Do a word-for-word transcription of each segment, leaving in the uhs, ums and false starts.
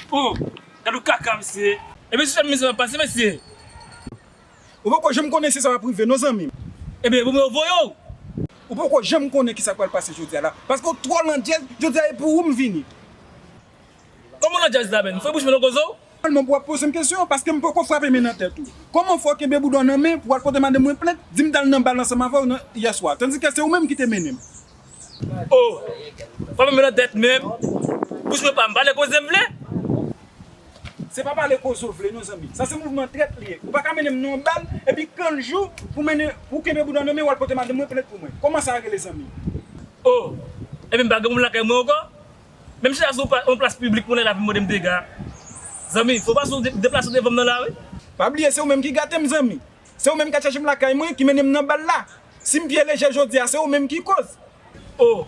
Oh, gad yon kaka, mesye. Ebyen, si chèf mizè ap pase, mesye. Ou poko janm konnen si sa ap rive, non, zanmi m. Ebyen, pou mwen, yo voye w. Ou poko janm konnen ki sa k pral pase jodi a la. Paske w twò landjèz, jodi a e pou ou m vini. Kòman landjèz la menm? Fè bouch mwen nan koze w. Sèlman pou w ap poze m kesyon, paske m poko frape men nan tèt ou. Kòman fè w kenbe bouda w nan men pou w al pote madanm mwen plent, di m t al nan bal ansanm avè w nan, yè swa, tandike se ou menm ki te mennen m? Oh, frape men nan tèt menm. Bouch mwen pa m pale koze m vle. Se pa pale koze w vle non, zanmi. Sa se mouvman trèt li ye. Ou pa ka mennen m nan yon bal, epi kanjou pou mennen, pou kenbe bouda w nan men w al pote madanm mwen plent pou mwen. Kòman sa rele, zanmi? Oh, ebyen m pa gen moun lakay mwen ankò? Menm chita sou pa-, yon plas piblik, moun nan lavi m mande m dega. Zanmi, fò w pase w de-, deplase w devan m nan lari. Pa bliye, se ou menm ki gate m, zanmi. Se ou menm k al chèche m lakay mwen, ki mennen m nan bal la. Si m pye lejè jodi a, se ou menm ki koz. Oh,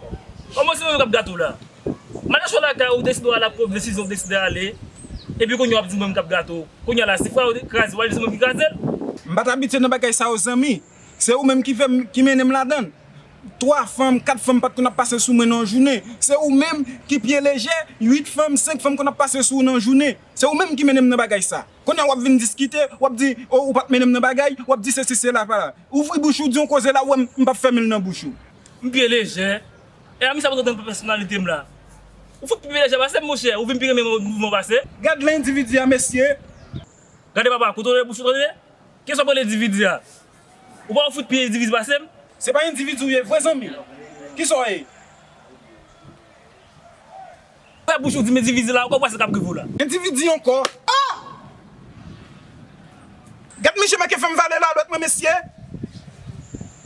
kòman se ou menm k ap gate w la? Madanm chwa lakay ou, deside w al ap pran desizyon, w deside ale. Epi kounye a w ap di mwen m k ap gate w. Kounye a la, si frè w kraze, w al di mwen ki kraze l. M pa t abitye nan bagay sa yo, zanmi. Se ou menm ki fè m, ki mennen m ladan l. Twa fanm, kat fanm pa t konn ap pase sou mwen nan yon jounen. Se ou menm ki pye lejè, uit fanm, senk fanm konn ap pase sou ou nan yon jounen. Se ou menm ki mennen m nan bagay sa. Kounye a w ap vin diskite, w ap di, oh, ou pa t mennen m nan bagay, w ap di sesi sela pa la. Ouvri bouch ou, di yon koze la, ou wè m, m p ap fèmen l nan bouch ou. M pye lejè. E a misye ap rantre nan pèsonalite m la. Ou fout pi pye lejè pase m, monchè. Ou vin pi renmen mouvman pase. Gad lè endividi a, mesye. Gade papa, kontwole bouch ou tande. Kiyès w ap rele endividi a? Ou pa wè w fout pi endividi pase m? Se pa endividi w ye vre, zanmi. Kisa w ye? Fè bouch ou di m endividi la, ou konn sa k ap rive w la. Endividi ankò? Ah! Gad misye manke fè m vale lalwèt mwen, mesye.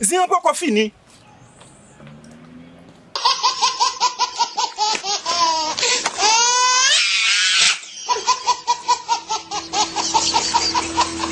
Zen an poko fini.